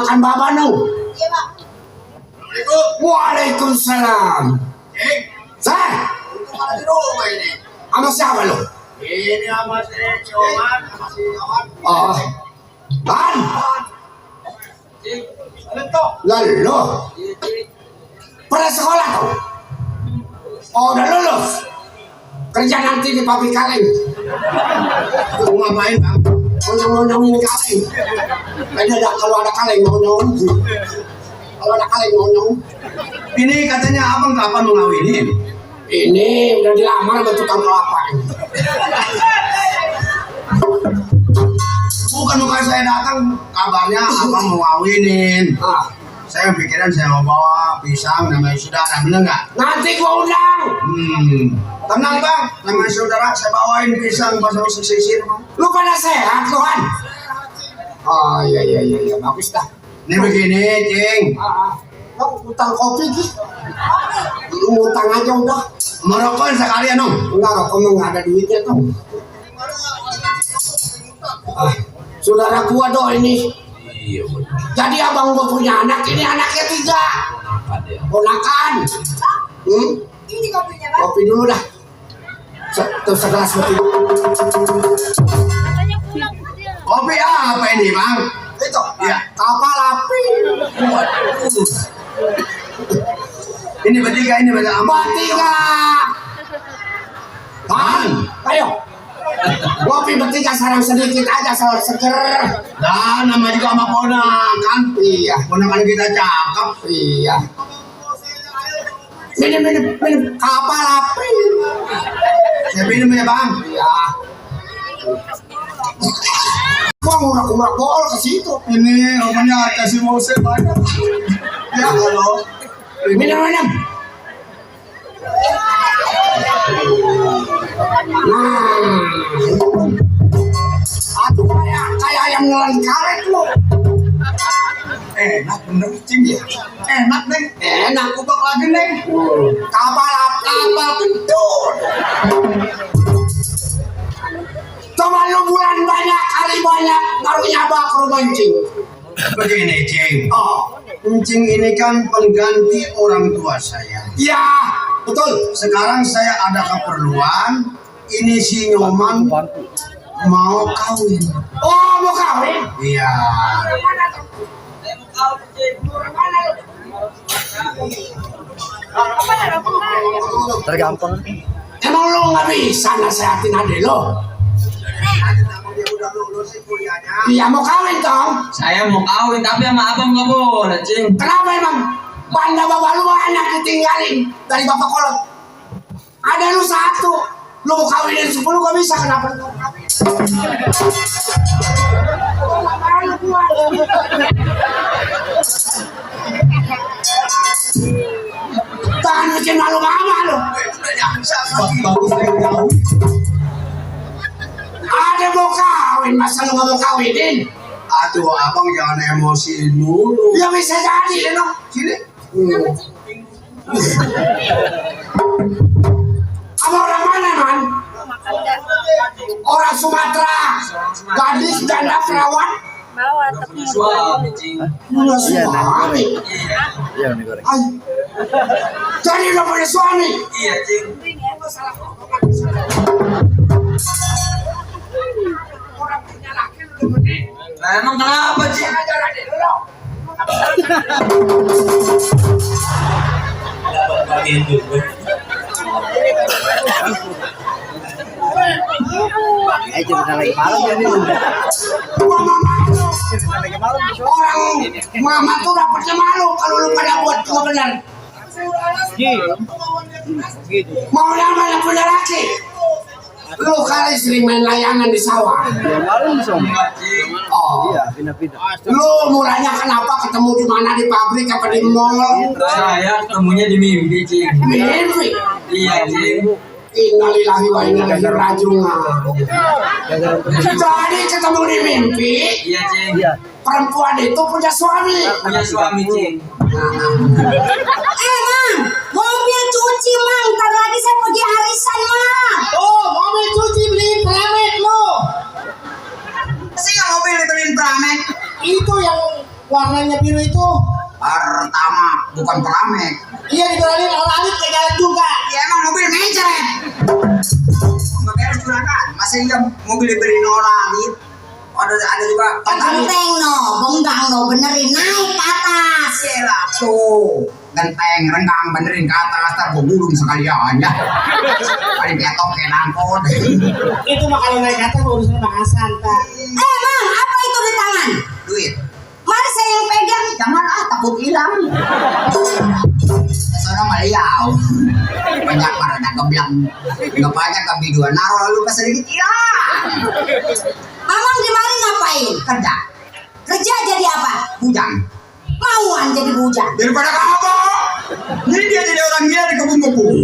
makan babanu. Iya, Bang. Waalaikumsalam. Saya Di rumah ini. sama siapa lo? Ini sama si Oman, sama si Oman. Oh, Ban. Lalu pernah sekolah tuh? Oh, udah lulus. Kerja nanti di pabrik kaleng. Lu ngapain, Bang? Mau nyong-nyongin kaleng. Kayaknya kalau ada kaleng mau nyong. Kalau ada kaleng mau nyong. Ini katanya abang kapan mau ngawinin? Ini udah dilamar sama tukang kelapa. Bukan saya datang, kabarnya abang mau ngawinin. Ah, Saya pikiran saya mau bawa pisang namanya saudara, bener nggak? nanti gua undang. Tenang bang, namanya saudara saya bawain pisang pas mau sisir. Lu pada sehat, Tuhan? Oh iya, bagus dah. Ini begini, Cing. Lu utang kopi ki? Lu utang aja udah. Merokok sekalian dong. Enggak, rokok mah nggak ada duitnya tuh. Saudara gua do ini. Iya benar. Jadi abang gua punya anak, ini anaknya 3. Ponakan. Ini kopinya, Bang. Kopi dulu dah. Tuh segelas kopi. Kopi apa ini bang? Itu. Ya. Kapal api. Ini bertiga, ini bertiga. Bertiga. Bang, ayo. Kopi bertiga sarang sedikit aja, soal seger. Dan nama juga sama ponakan. Iya, Ponakan kita cakep. iya. Minum. Kapal api. Saya minum ya bang. Iya. Gua ngurak-ngurak bol ke situ. Ini rupanya kasih mose banyak. Ya halo. Minum. Aduh kayak ayam ngelan karet lo. Enak bener Cing ya. Enak neng. Enak. Kubak lagi neng. Kapal kentut. Coba lu bulan banyak, hari banyak, baru nyaba ke rumah Cing. Begini Cing. Oh, Cing ini kan pengganti orang tua saya. iya, betul. Sekarang saya ada keperluan. Ini si Nyoman mau kawin. Oh, mau kawin? Iya. Tergampang. Emang lu nggak bisa nasehatin adek lo? Dia udah lulus kuliahnya. Iya mau kawin dong. Saya mau kawin tapi sama abang nggak boleh, Cing. Kenapa emang? Banda bapak lu anak ditinggalin dari bapak kolot. Ada lu 1. Lu mau kawinin 10 gak bisa, kenapa lu mau kawin? Jangan bikin malu mama lu. Bagus jauh. Ada mau kawin, masa lu gak mau kawinin? Aduh, abang jangan emosi dulu. Ya bisa jadi dong. Sini. Sama orang mana, Man? Orang Sumatera. Gadis janda perawan. Bawa tepung. Suami, Cing. Punya suami. Iya nih goreng. Ay. Jadi lo punya suami. Iya, Cing. Orang punya laki lu begini. Nah, emang kenapa, Cing? Ajar adik lo. Cerita lagi malam ya nih. Gua mama lu. Cerita lagi malam. Orang mama tuh dapetnya malu kalau lu pada buat gua bener. Mau namanya punya laki. Lu kali sering main layangan di sawah. Ya malam som. Oh. Iya, pindah-pindah. Lu mulanya kenapa ketemu di mana, di pabrik apa di mall? Saya ketemunya di mimpi, Cing. Mimpi. Iya, Cing. Innalillahi wa inna ilaihi raji'un. Jadi ketemu di mimpi, Iya, Cing. Iya. perempuan itu punya suami. Punya suami, Cing. Mang, mobil cuci, Mang. Ntar lagi saya pergi arisan, Mang. Oh, mobil cuci beliin Pramet lo. Sih mobil dibeliin Pramet. Itu yang warnanya biru itu? Pertama, bukan peramek. Iya dibilangin orang ini kayak jalan juga. Ya emang mobil mencret. Nggak beres juragan. Masa iya mobil dibeliin orang gitu. Ada juga Genteng no, bonggang no, benerin naik ke atas. Yelah tuh. Genteng, renggang, benerin ke atas. Ntar gue gulung sekalian ya. Paling ketok kayak nangkot. Itu mah kalau naik atas urusan Bang Hasan, Pak. Mang, apa itu di tangan? Duit. Mari saya yang pegang. Jangan takut hilang. Soalnya maliau. Banyak pada geblang. Nggak banyak kami dua naruh lalu pas sedikit hilang. Mamang di mari ngapain? Kerja. Kerja jadi apa? Bujang. Mauan jadi bujang. Daripada kamu. Jadi dia jadi orang gila di kebun-kebun.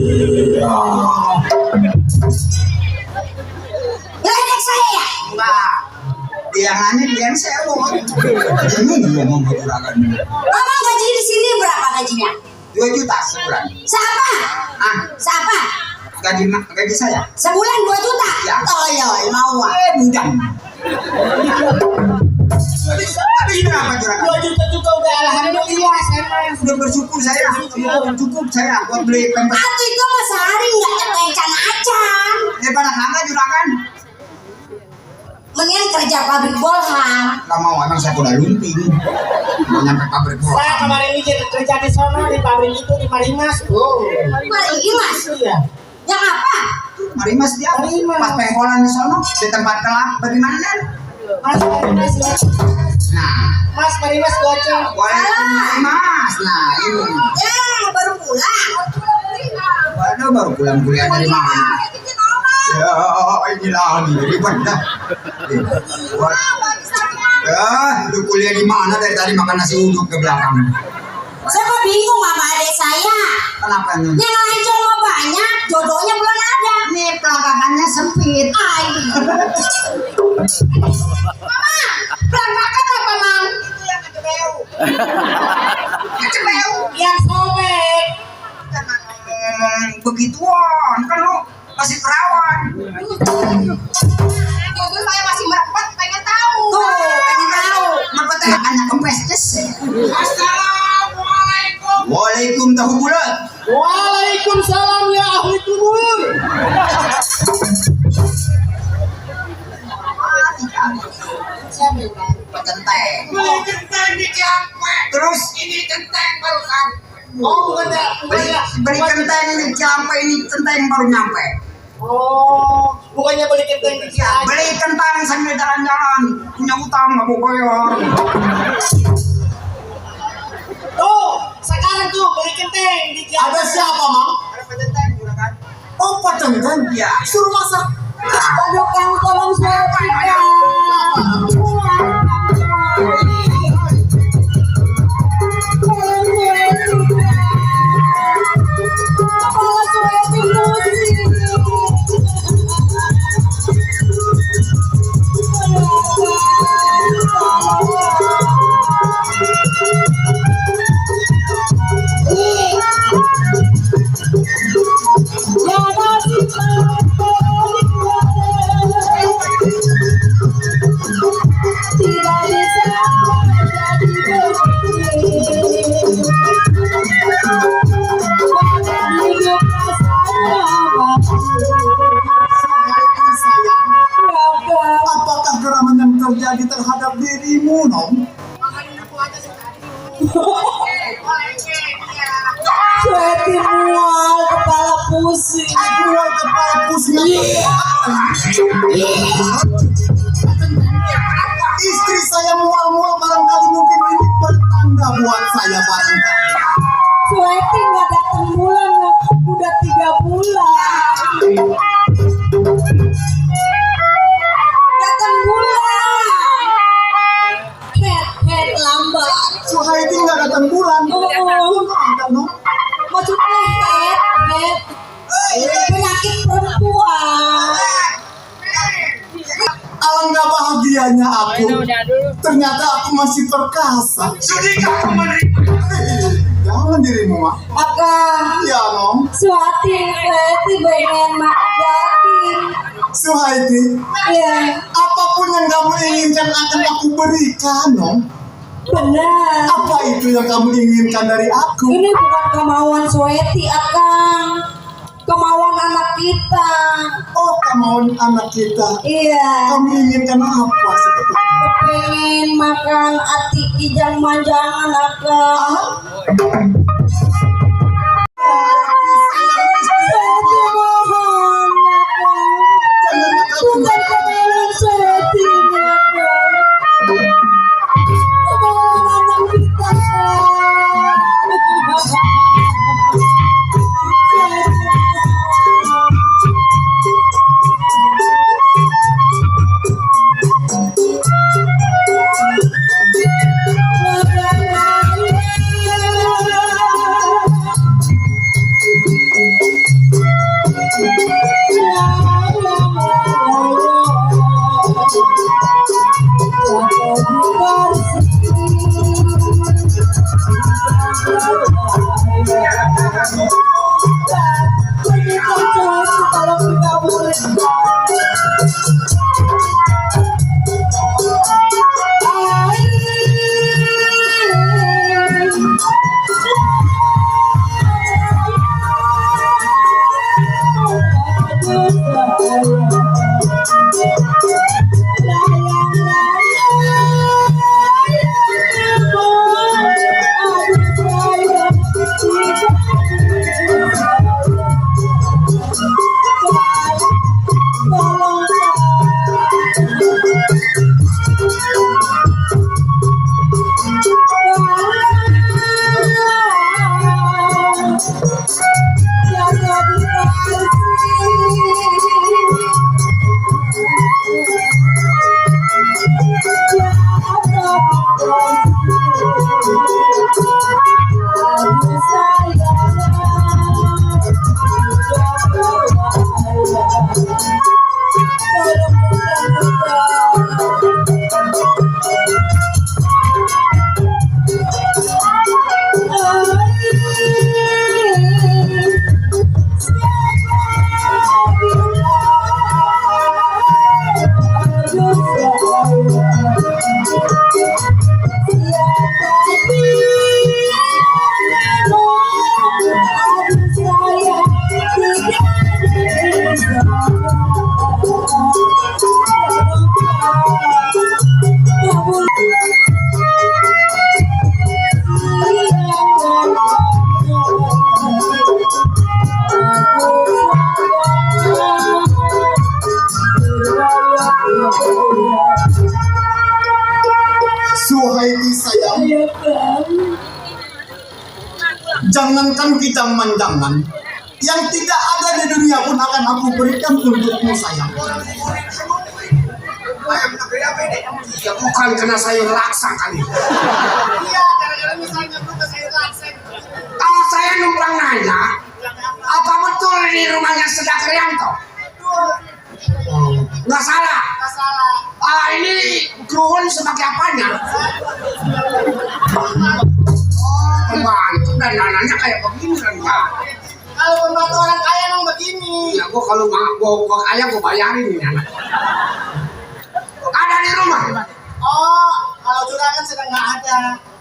Ledek saya ya? Enggak. Dia yang nanya dia yang sewot. Ini ngomong juragan. Mamang gaji di sini berapa gajinya? 2 juta sebulan. Siapa? Ah, Siapa? gaji saya. Sebulan 2 juta? Ya. Toyol, mauan. Bujang. Tapi ini apa juragan? 2 juta juga udah alhamdulillah saya mah. Sudah bersyukur saya. Cukup saya buat beli pempes. Atau itu mah sehari nggak kepencan-acan. Daripada kagak juragan. Mendingan kerja pabrik bolham. Gak mau, emang saya udah lumping. Mau nyampe pabrik gua. Saya kemarin ini kerja di sono di pabrik itu di Marimas. Oh. Mari Mas. Iya. Yang apa? Marimas dia. Marimas. Pas pengkolan di sono di tempat kelap bagaimana? Mas Marimas ya. Nah, Mas Marimas goceng. Marimas. Nah, ini. Ya, baru pulang. Waduh, baru pulang kuliah dari mana? Ya, ini lagi ribet dah. Ya, lu kuliah di mana dari tadi makan nasi uduk ke belakang? Saya kok bingung sama adik saya. Kenapa nih? Yang ngancol mah banyak, jodohnya belum ada. Nih pelangganannya sempit. Ay. Mama, pelanggakan apa, Mang? Itu yang kecebeu. Kecebeu. Yang sobek. Jangan ngomong begituan, kan lu masih perawan. Jodoh saya masih merepet, pengen tahu. Tuh, pengen tahu. Merpetnya anak kempes ces. Assalamualaikum. Waalaikum tahu bulat. Waalaikumsalam ya ahli kubur. Centeng. Beli kentang di Ciampek. Terus Ini kentang baru sampai. Oh bukan ya, beli kenteng di Ciampek ini kenteng baru nyampe. Oh, bukannya beli kentang di Ciampek. Beli kentang sambil jalan-jalan. Punya utang nggak mau bayar. Tuh, sekarang tuh beli kentang di Ciampek. Ada siapa, Mang? Ada petenteng, juragan. Oh, petenteng? Iya. Suruh masak. Aduh, Kang, tolong saya pegang. Apakah gerangan yang terjadi terhadap dirimu, Nong? Cuekin mual, kepala pusing. Mual kepala pusing. Istri saya mual-mual barangkali mungkin ini pertanda buat saya barangkali. Cuekin nggak datang bulan, udah 3 bulan. Datang bulan. Head lambat. Suhaiti nggak datang bulan. Ada, Nong. Maksudnya head. Penyakit perempuan. Alangkah bahagianya aku. Ternyata aku masih perkasa. Sudikah kamu menerima? Jangan dirimu, Mak. Akang, Ya, Nong. Suhati pengen makan daging. Suhaiti, Iya. apapun yang kamu inginkan akan aku berikan, Nong. Benar. Apa itu yang kamu inginkan dari aku? Ini bukan kemauan Sweti, Akang. Kemauan anak kita. Oh, kemauan anak kita. Iya. Kamu inginkan apa sebetulnya? Pengen makan ati kijang manjangan, Akang. Bukan kemauan Sweti, Akang. Kemauan anak kita. Suhaiti sayang, jangankan kijang manjangan, yang tidak ada di dunia pun akan aku berikan untukmu sayang. Ya bukan kena sayur laksa kali. Iya, gara-gara misalnya lu ke sayur laksa. Kalau saya numpang nanya, apa betul ini rumahnya Sedak Rianto? Nggak salah. Nggak salah. Ini Kruhun sebagai apanya? Oh, pembantu dan dananya kayak begini kan Pak? Kalau pembantu orang kaya emang begini. Ya gua kalau gua kaya gua bayarin ini anak. Ada di rumah? Oh, kalau juragan sedang nggak ada.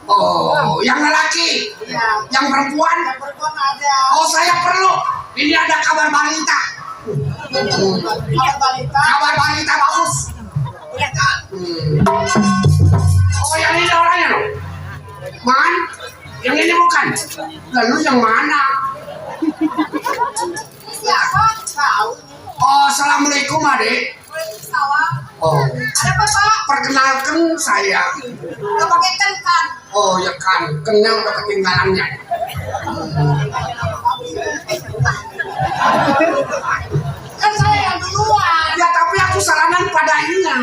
Oh, yang lelaki? Iya. Yang perempuan? Yang perempuan ada. Oh, saya perlu. Ini ada kabar balita. Kabar balita. Kabar balita bagus. Oh, yang ini orangnya loh. Man, yang ini bukan. Lalu yang mana? Siapa? Tahu. Oh, assalamualaikum adik. Sawah. Oh, Ada apa, Pak? perkenalkan saya. Nggak pakai kan? Oh ya kan, kenyang udah ketinggalannya. Kan saya yang duluan. Ya tapi aku salaman padanya.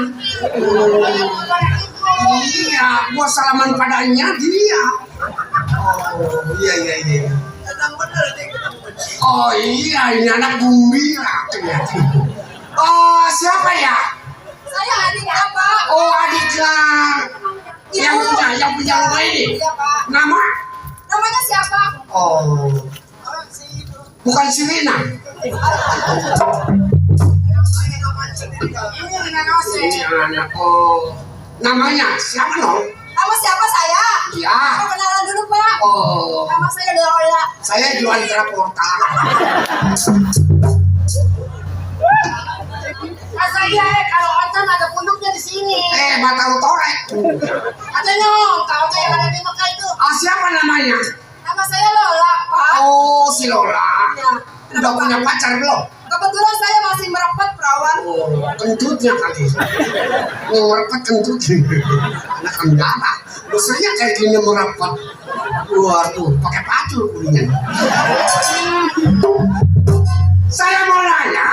Iya, gua salaman padanya dia. Oh iya. Oh iya, ini anak gembira kelihatan. Oh siapa ya? Saya adiknya, Pak. Oh adiknya yang punya rumah ini. Iya, Pak. Nama? Namanya siapa? Oh, Orang si itu. bukan si Rina. Ini dengan Ose. Ini anak. Oh, namanya siapa no? Nama Sama siapa saya? Iya. Kenalan dulu Pak. Oh, Nama saya Lola. saya jual rapporta. Mas saya kalau oncom ada punduknya di sini. Mata lu torek. Ada nyong, kau yang ada di Mekah itu. Siapa namanya? Nama saya Lola Pak. Oh, si Lola. Ya. Udah punya pacar belum? Kebetulan saya masih merapat perawan. Oh, kentutnya kali. Merapat kentutnya. Anak kendara. Biasanya kayak gini merapat. Waduh, pakai pacul kulinya. Saya mau nanya,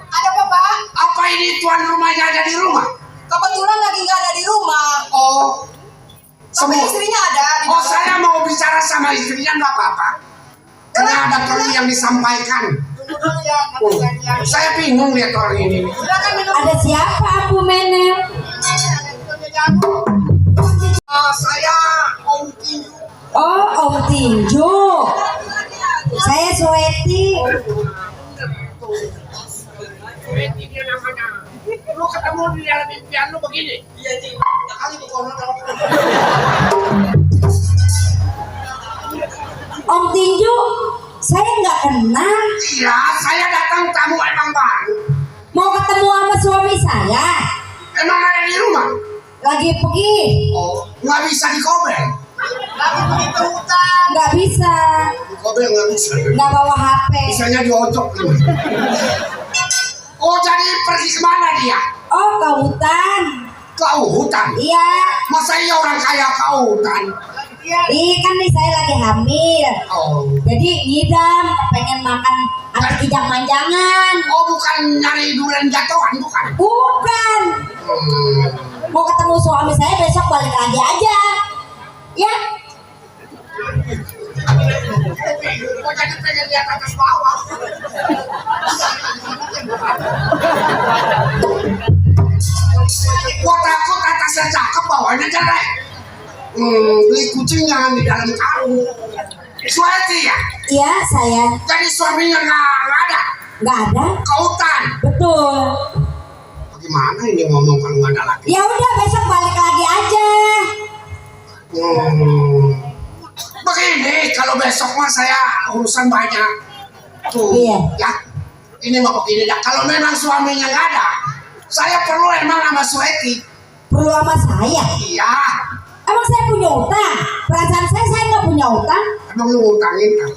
Ada apa Pak? apa ini tuan rumahnya ada di rumah? Kebetulan lagi nggak ada di rumah. Oh, Tapi semua. istrinya ada. Di Oh, dalam. saya mau bicara sama istrinya nggak apa-apa. Karena ada perlu yang disampaikan. Tunggu dulu ya, nanti janjian. Saya bingung lihat orang ini. Silakan minum. Ada siapa Abu Menem? Minumnya jamu. Saya Om Tinju. Oh, Om Tinju. Saya Suweti. Ini dia namanya. Lu ketemu di dalam impian lu begini. Iya cing. Kali di kono dong. Om Tinju, saya nggak kenal. Iya, saya datang tamu emang baru. Mau ketemu sama suami saya. Emang ada di rumah? Lagi pergi. Oh, nggak bisa dikobel. Lagi begitu hutan. Nggak bisa. Dikobel nggak bisa. Nggak bawa HP. Bisanya diojok. Oh, jadi pergi kemana dia? Oh, ke hutan. Ke hutan. Iya. Masa iya orang kaya ke hutan? Kan nih saya lagi hamil. Oh. Jadi ngidam, pengen makan ati kijang manjangan. Oh, bukan nyari durian jatuhan, bukan? Bukan. Mau ketemu suami saya besok balik lagi aja. Ya. Oh, jadi pengen lihat atas bawah. Gua takut atasnya cakep, bawahnya jelek. Beli kucingnya di dalam karung. Suati ya? Iya, saya. Jadi suaminya nggak ada? Nggak ada. Ke hutan? Betul. Bagaimana ini ngomong kalau nggak ada laki? Ya udah besok balik lagi aja. Begini, kalau besok mah saya urusan banyak. Tuh, Iya. ya. Ini mah begini dah. Kalau memang suaminya nggak ada, saya perlu emang sama Sueti. Perlu sama saya. Iya. Emang saya punya utang? Perasaan saya nggak punya utang. Emang lu ngutangin kan?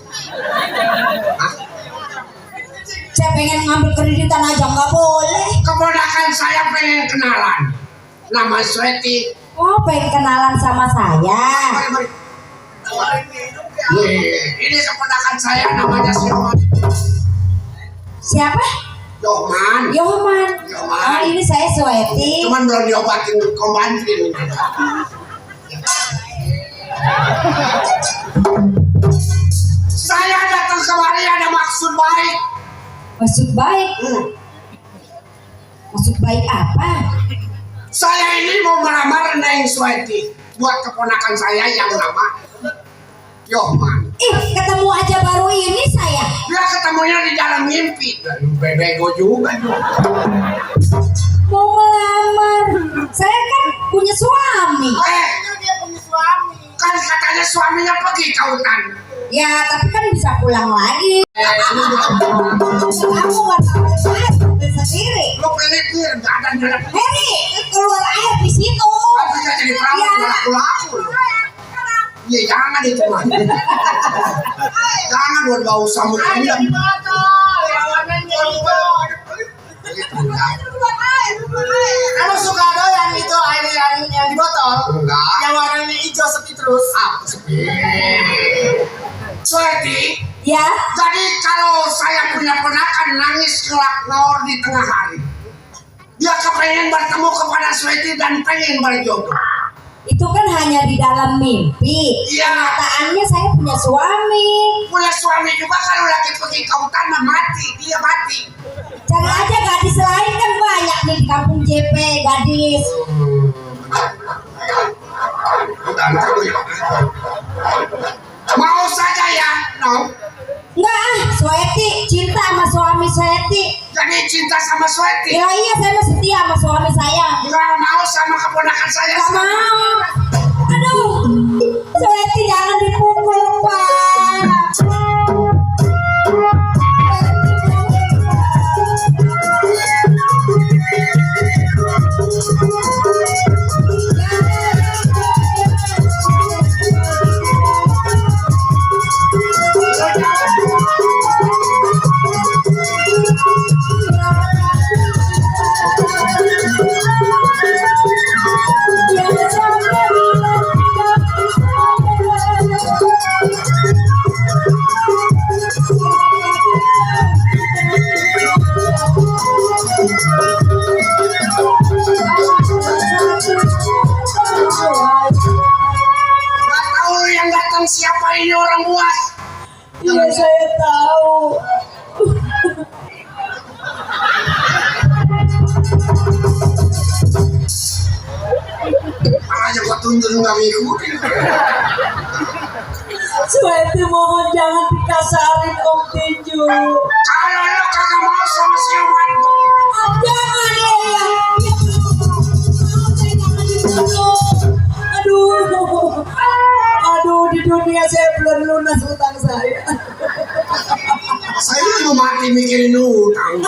Hah? Saya pengen ngambil kreditan aja nggak boleh. Keponakan saya pengen kenalan. Nama Sueti. Oh, pengen kenalan sama saya. Mari. Ini keponakan saya namanya Yohman. Siapa? Yohman. Yohman. Yohman. Oh, ini saya Suweti. Cuman belum diobatin kombantrin. Saya datang kemari ada maksud baik. Maksud baik? Maksud baik apa? Saya ini mau melamar Neng Suweti buat keponakan saya yang nama Yohman. Ketemu aja baru ini saya. Dia ketemunya di dalam mimpi. Bego juga. Mau melamar. Saya kan punya suami. Dia punya suami. Kan katanya suaminya pergi ke hutan. Ya, tapi kan bisa pulang lagi. Lu Kamu nggak tahu saya sendiri. pelit-pelit, nggak ada nyelip. Heri, keluar air di situ. Kan bisa jadi perawan, Ya. laku-laku. Iya, jangan itu mah. Jangan buat bau samut Ada rendang. di botol. Yang warnanya hijau. Kamu suka doyan itu air yang di botol? Enggak. Yang warnanya hijau sepi terus. Apa sih? Suweti, Ya, jadi kalau saya punya ponakan nangis kelak ngawur di tengah hari, dia kepengen bertemu kepada Suweti dan pengen berjodoh. itu kan hanya di dalam mimpi. Iya. Kenyataannya saya punya suami. Punya suami juga kalau lagi pergi ke hutan mah mati, dia mati. Cari aja gadis lain kan banyak nih di kampung JP gadis. Mau saja ya, no. Enggak ah, Suweti cinta sama suami Suweti. Jadi cinta sama Suweti. Ya iya saya mah setia sama suami saya. Nggak mau sama keponakan saya. Gak mau. tuntun nggak ngikutin. Sueti mohon jangan dikasarin Om Tinju. Kalau lo kagak mau sama siuman, Jangan ya. Saya jangan dibunuh. Aduh, di dunia saya belum lunas utang saya. saya mau mati mikirin utang.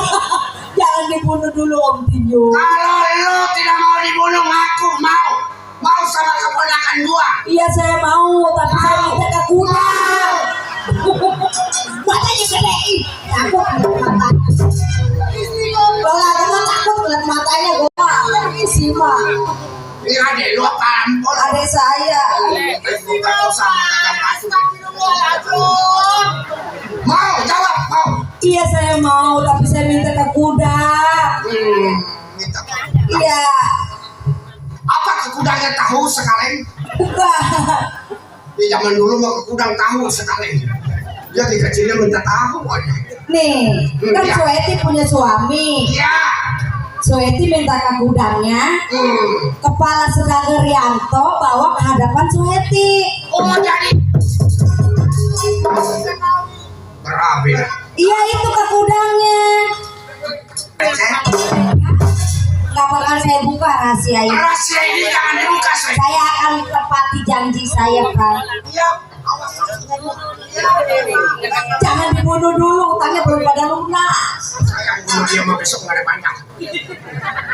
Jangan dibunuh dulu Om Tinju. Kalau lo tidak mau dibunuh, aku mau sama keponakan gua. Iya saya mau, tapi saya minta ke kuda. Matanya gede. Takut ngeliat matanya. Kalau aku mah takut ngeliat matanya gua. Isi mah. Ini adek lu apa ampun? Adek saya. Mau jawab mau. Iya saya mau, tapi saya minta ke kuda. Minta. Iya. Apa kekudanya tahu sekali? Bukan. Di zaman dulu mau kekudang tahu sekali. Dia di kecilnya minta tahu aja. Nih, kan Iya. Sueti punya suami. Iya. Sueti minta ke gudangnya. Kepala Sedang Rianto bawa ke hadapan Sueti. Oh jadi berabe. Iya itu ke gudangnya. Gak bakal saya buka rahasia ini. Rahasia ini jangan dibuka saya. Saya akan tepati janji saya kan. Iya. Jangan dibunuh dulu, utangnya belum pada lunas. Sayang bunuh dia mau besok nggak ada panjang.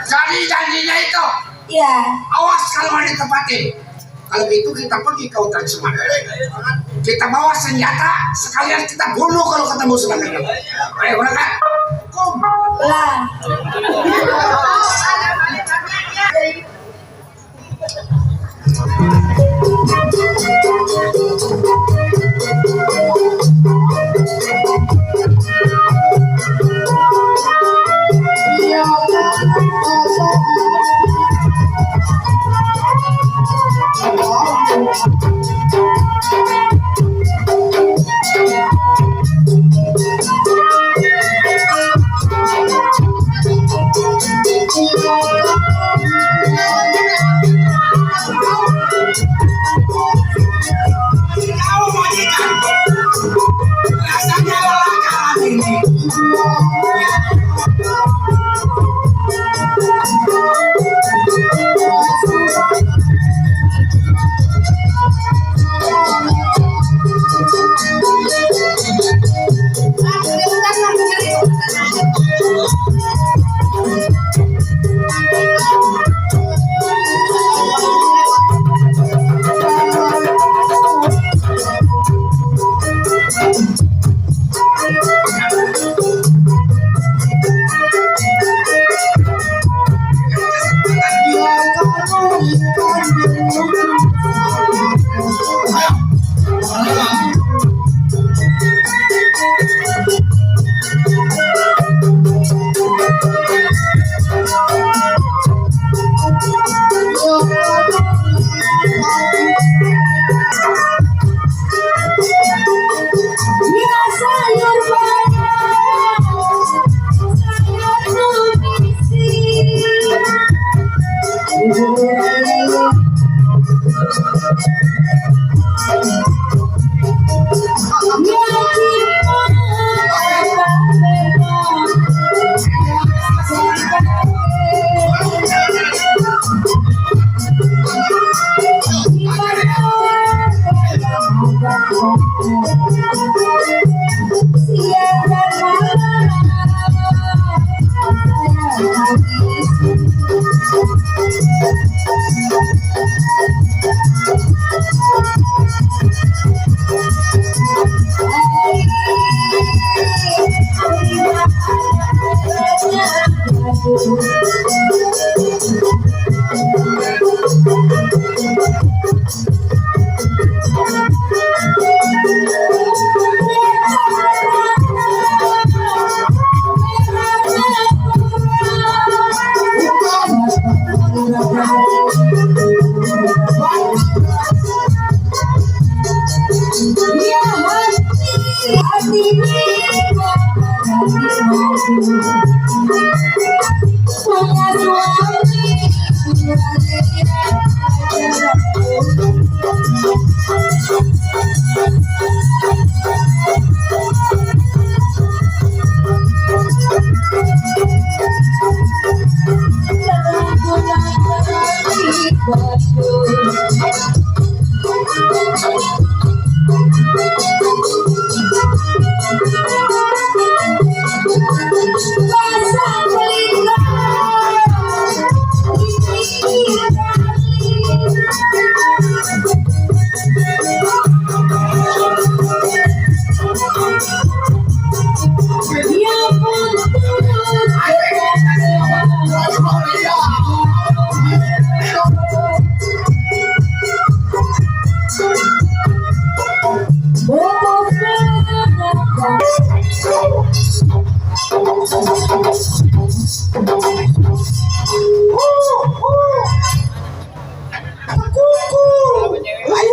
Jadi janjinya itu. Iya. Awas kalau ada ditepati. Kalau gitu kita pergi ke hutan Sumatera. Kita bawa senjata, sekalian kita bunuh kalau ketemu Sumatera. Ayo berangkat. Kum. Lah. Kau majikan. Rasanya lelah jalan ini. Punya suami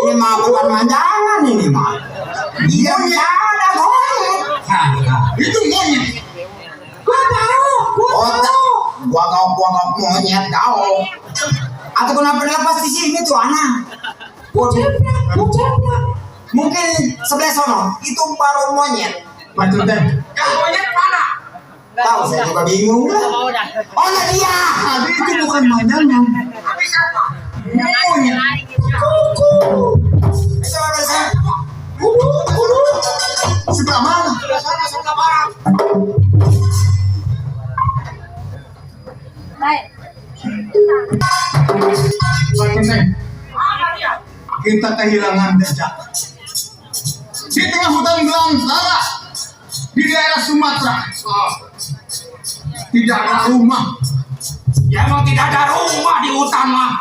Ini mah bukan manjangan ini mah. Iya, ada monyet. Itu monyet. Gua ngok monyet kau. Atau kenapa di sini tuh anak? Mungkin sebelah sono itu baru monyet. Macam teh. Monyet mana? Tahu saya juga bingung. Oh ya dia. Tapi itu bukan manjangan. Tapi siapa? Monyet. Itu ada saya. Sebelah mana? Sebelah barat. Macam teh. Kita kehilangan jejak. Di tengah hutan belantara di daerah Sumatera. Tidak ada rumah. Ya emang tidak ada rumah di hutan mah.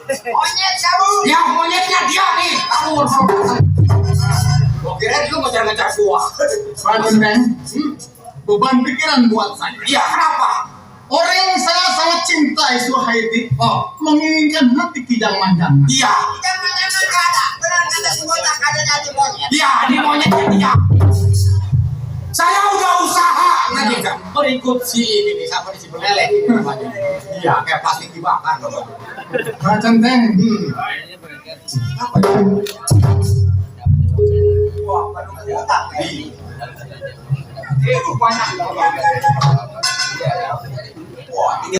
Monyet kamu. Ya monyetnya dia nih. Kamu gua kira itu ngejar-ngejar gua. Macam teh. Beban pikiran buat saya. Iya kenapa? Orang yang saya sangat cintai Suhaiti menginginkan hati Kijang Manjangan. Iya. Jangan ada. Benar kata si bocah ada jadi monyet. Iya di monyetnya dia. Saya udah usaha nanti kan berikut si ini siapa di si Beleleh ini namanya. Iya kayak plastik dibakar loh. Macam teh. Apa ya? Wah, itu banyak. Wah, ini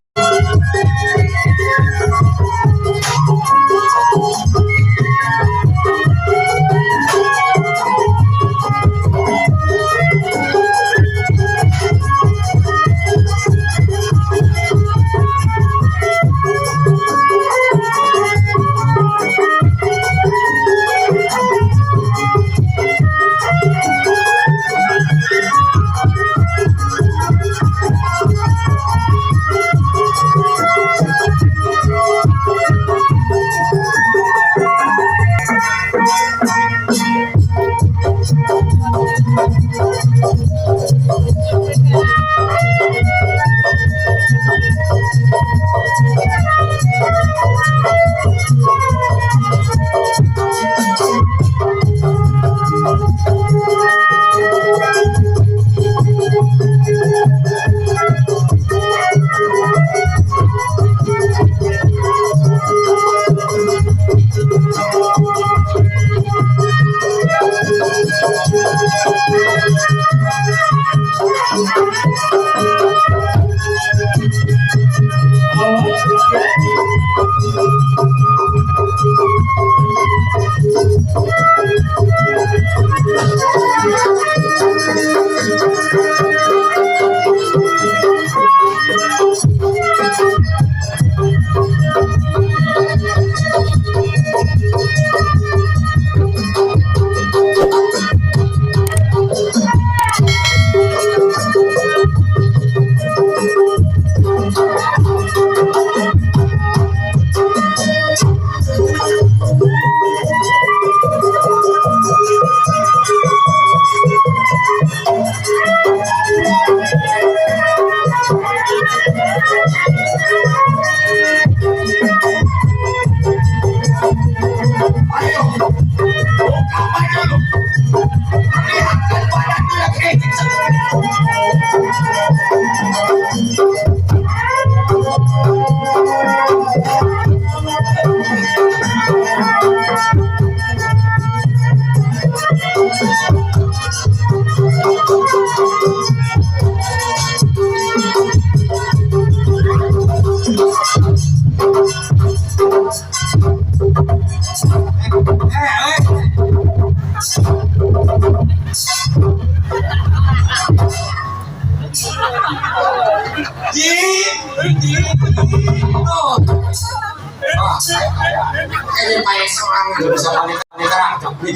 Makanya pakai serangan bisa wanita capit.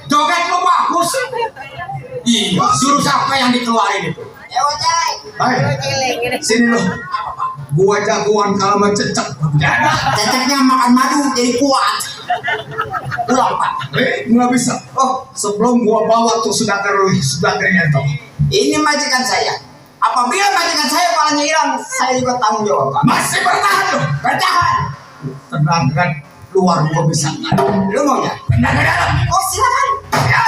Joget lu bagus. Iya, suruh siapa yang dikeluarin itu? Ya wajah. Hai, sini lo. Gua jagoan kalau mau cecek. Ceceknya makan madu jadi kuat. Pulang Pak. Nggak bisa. Oh, sebelum gua bawa tuh sudah kering itu. Ini majikan saya. Apabila majikan saya palanya hilang, saya juga tanggung jawab Pak. Masih bertahan lo. Bertahan. Tenang kan, luar gua bisa. Lu maunya? Tenang ke dalam. Oh silakan. Ya.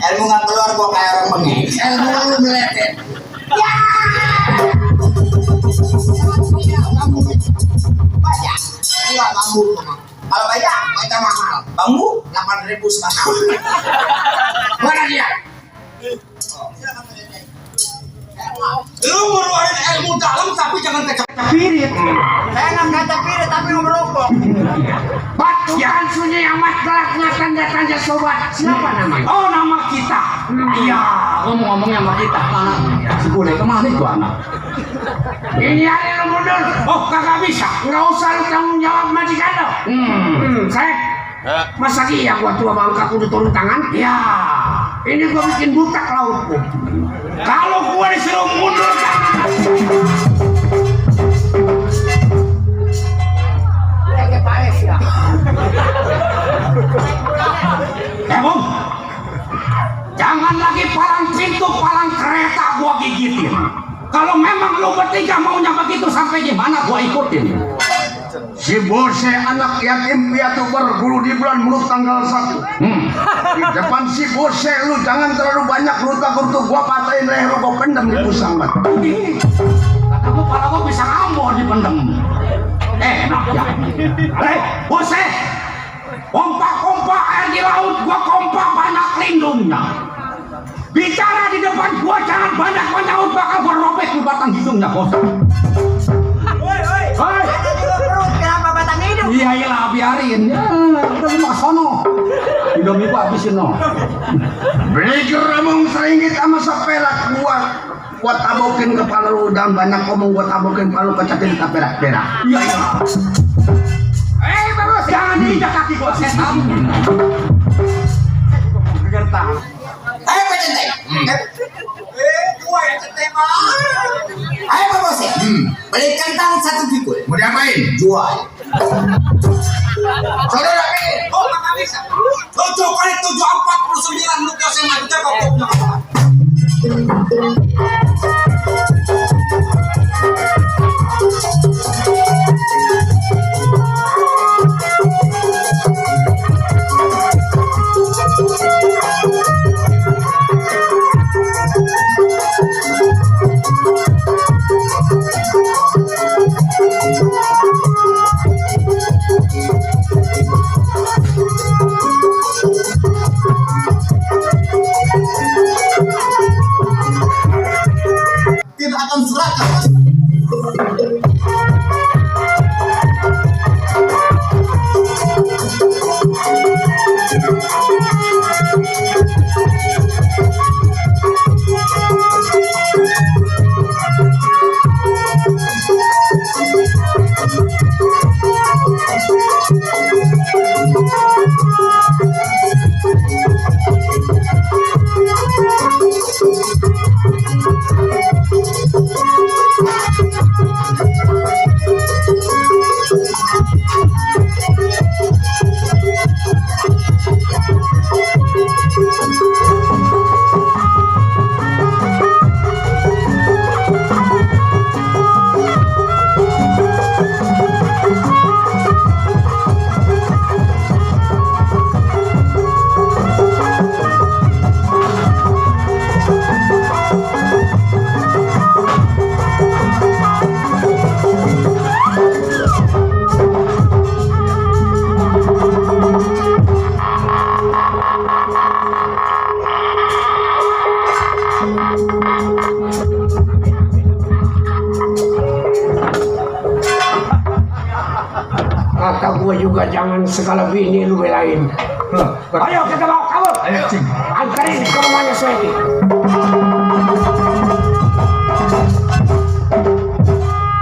Ilmu nggak keluar gua kayak orang bengek. Ilmu lu meletet. Ya. Baca. Enggak bambu. Kalau baca mahal. Bambu 8.000 sekarang. Mana dia? Lu ngeluarin ilmu dalam tapi jangan kecap-capirit. Saya nggak kata pirit tapi ngerokok. Bat, jangan sunyi amat galaknya tanda-tanda sobat. Siapa namanya? Oh, nama kita. Iya, ngomong-ngomongnya sama kita. Mana? Si boleh kemana itu anak? Ini hari lu mundur. Oh, kagak bisa. Nggak usah lu tanggung jawab majikan lo. Saya masa iya gua tua bangka kudu turun tangan? Ya, ini gua bikin butak lautku. Kalau gua disuruh mundur Bung, jangan lagi palang pintu, palang kereta gua gigitin. Kalau memang lu bertiga maunya begitu sampai gimana gua ikutin. Si Bose anak yatim piatu berguru di bulan Mulut tanggal 1. Di depan si Bose lu jangan terlalu banyak lu takut tuh gua patahin leher lu gua pendem di pusang bat. Katamu kalau gua bisa ngamuk dipendem. Enak ya. Bose, pompa air di laut gua pompa banyak lindungnya. Bicara di depan gua jangan banyak menyaut bakal gua robek di batang hidungnya bos. Hoi. Ada juga perut, kenapa batang hidung? Iya iyalah biarin. Ya, udah lu sono. Hidung gua habisin no. Beli geramong seringgit sama sepelak gua tabokin kepala lu dan banyak ngomong gua tabokin kepala lu kecatin kita perak-perak. Iya iya. Bagus jangan diinjak kaki gua setan. Gertak. Ayo Pak Centeng. Dua yang ketema. Ayo Pak Bos. Beli kentang 1 pikul. Mau diapain? Jual. Saudara ini. Oh nggak bisa. 7 kali 7 49 lu kau sama kita kau. gua juga jangan segala bini lu belain. Ayo kita bawa kabur. Ayo, Cing. Antarin ke rumahnya Sweti.